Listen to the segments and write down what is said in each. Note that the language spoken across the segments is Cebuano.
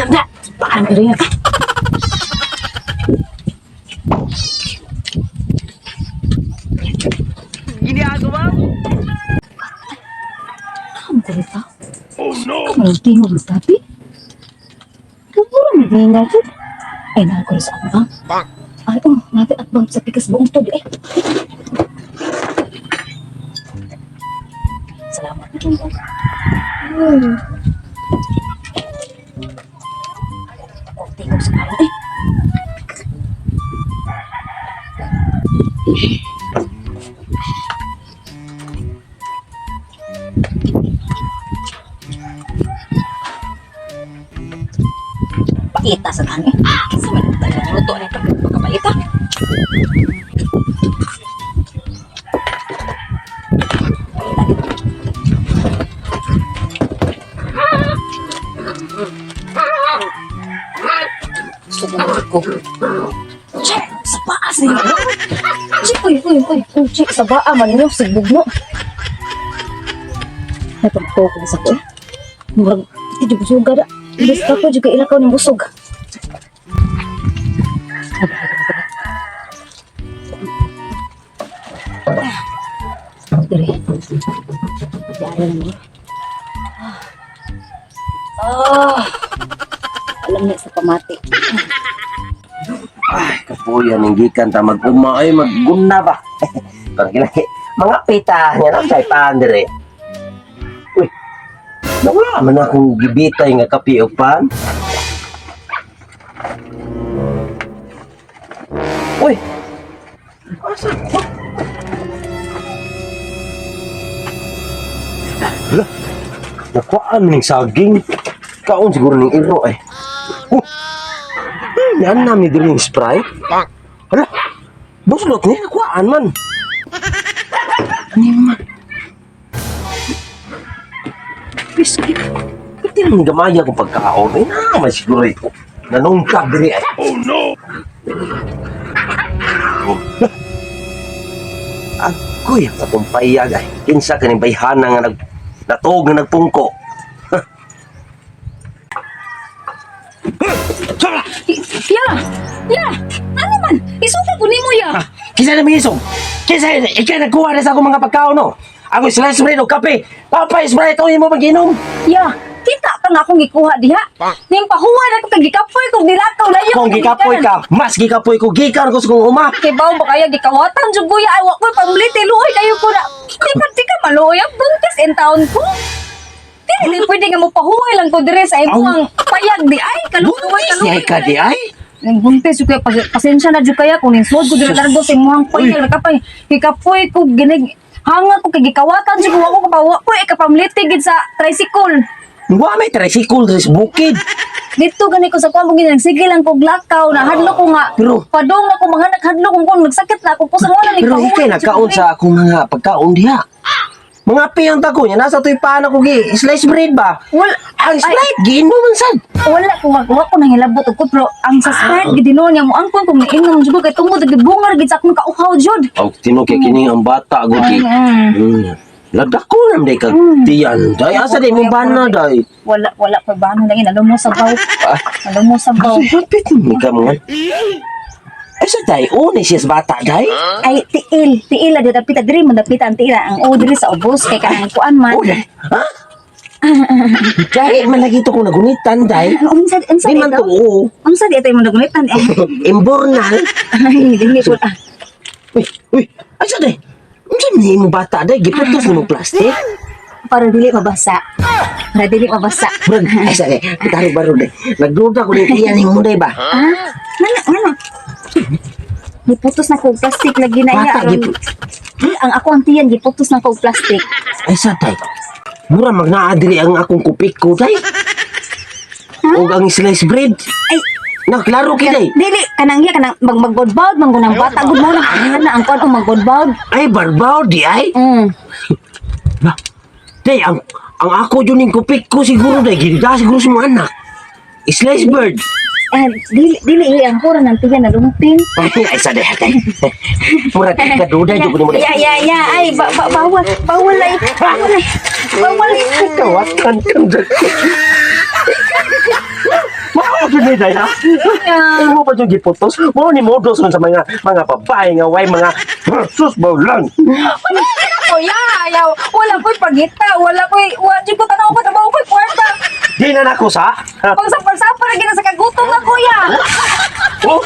Na, baka naman rin ka. Ginagawa mo? Kamu ko rito. Oh no! Kamu tingog mas tapi. Kapuro mo tingog ko. Ay, nahal ko rin sa atbang. Ay, oh, natin atbang sa pikas buong todo eh. Salamat. Oh, tingog sa karon eh. Paita sa tan eh. Kinsa man ang tanan luto na ito? Pagkapaita. Sumunod ko. Check! Sa paas niyo! Check! Uy, uy, uy! Uy, check! Sa baa man ninyo! Sigbog mo! Ay, pagtuo ko sa ko eh. Murag, iti jud busuga da. Basta ko jud kay ilakaw ng busog. Dire. Yara na mo. Ah. Alam niya sa pamati. Ay, kapuya ning gikan ta mag-uma ay magguna ba. Parang kinaki mga pita nga nang say pan dire. Uy. Nawala man akong gibitay nga kape o pan. Uy. Asa ko? Hala. Nakuhaan ning saging. Kaon siguro ning iro ay. Oh. Yan namin diri yung Sprite. Hala. Buslot ni nakuhaan man. Ano man? Biscuit. Pwede naman gamaya kung pagkakaon. Ay na, may siguro ito. Nanungkab diri ay. Oh no! Agoy, ang akong payag ay. Kinsa kaning bayhana nga nag natog nga nagpungko. Sobra! Ya! Ya! Ano man? Isuka ko nimo ya! Kinsa na mingisog? Kinsa ikaw nagkuha na sa akong mga pagkaon no? Ako slice bread o kape. Papa Sprite o imo maginom. Ya! Kita pa nga akong gikuha diha. Ning pahuway na ko kay gikapoy ko nilakaw layo. Kung gikapoy ka, mas gikapoy ko gikan ko sa kong uma. Kay bawo ba kaya gikawatan jud ko ya ay wa koy pamliti luoy kayo ko na. Di ka maluoy ang buntis in town ko. Dili di pwede nga mo pahuway lang ko dire sa imong payag di ay kaluoy Buntis niya ka di ay. Ning buntis jud kaya pasensya na jud kaya kung ning suod ko dire largo sa imong payag nakapay gikapoy ko ginig hanga ko kay gikawatan jud ko wa ko kapawa ko ikapamliti gid sa tricycle. Wa may tricycle diri sa bukid. Dito gani ko sa kuwan mo sige lang kog lakaw na hadlo ko nga padong ako mga naghadlo kung kung nagsakit na ako pusa mo na ni Pero pahuway ikay jud nagkaon ko, eh. sa akong mga pagkaon diha. Mga piyang tako niya nasa to'y paano ko gi slice bread ba? Wala Ang Sprite giinom man sad. Wala ko wa ko nang hilabot og ko pero ang sa Sprite gid dinon niya mo angkon kung niinom jud ko kay tungod gibungar gid sa akong kauhaw jud. Aw tinuod kay kini ang bata gud gi. Lagda ko nam day kag tiyan. Day asa day mong bana day. Wala wala ko bana lang alam mo sa baw. Alam mo sa baw. Ay, hapit ni ka mga. Ay sa day o ni siya sa bata day. Ay tiil, tiil la dapita diri mo dapita ang tiil ang o diri sa ubos kay kanang kuan man. Uy, ha? Dahil man lagi ito kung nagunitan, day. Ano unsa unsa Di man dito? tuo. Unsa di ito imong nagunitan eh? Imbornal. Ay, dili ko ah. Uy, uy, ay sa day. Unsa man imong bata day? Giputos nimo plastic. Para dili mabasa. Para dili mabasa. Murag, ay sa kay, bitaro baro day. Nagduda ko ni tiyan ni mo day ba? Ah, nana, nana. Giputos na kog plastic lagi na iya Bata, aron. Di, ang ako ang tiyan giputos na kog plastic. Ay sa tay. Mura magnaa diri ang akong kupik ko day. Og ang slice bread. Ay, Na klaro kay day. dili kanang iya kanang mag magbodbod man gunang bata gud mo na na ang kuan og magbodbod. Ay barbaw di ay. Ba. Day ang ako jud ning kupik ko siguro day gilda siguro sa mga anak. Slice bird. Eh, dili dili iya ang kura ng tiyan na lumping. Ay sa day tay. Mura kaduda jud ko nimo day. Ya ya ya ay ba, ba, bawal bawal ay bawal ay bawal ay. Kawatan kang dyan. Mao jud ni day ha. Ay mo pa jud giputos. Mao ni modos man sa mga babae nga way mga sus bawlan. Kuya, ayaw. Wala ko'y pagita. Wala ko'y, wa, di ko tanaw ko, trabaho ko'y kwarta. Di na nako sa. Ha? Pang sapar-sapar, na sa kagutom na, kuya. Oh,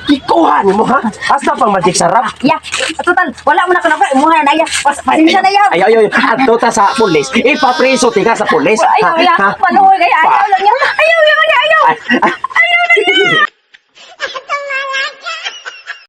ikuha nimo ha. Hasta pang magic sarap. Ya, total, wala mo na ko na ko. Imuha na, ya. Pasensya na, ya. Ay ay ay, adto ta sa pulis. Ipapreso tika sa pulis. Ayaw, ya. Maluhoy kaya, ayaw lang, ya. Ayaw.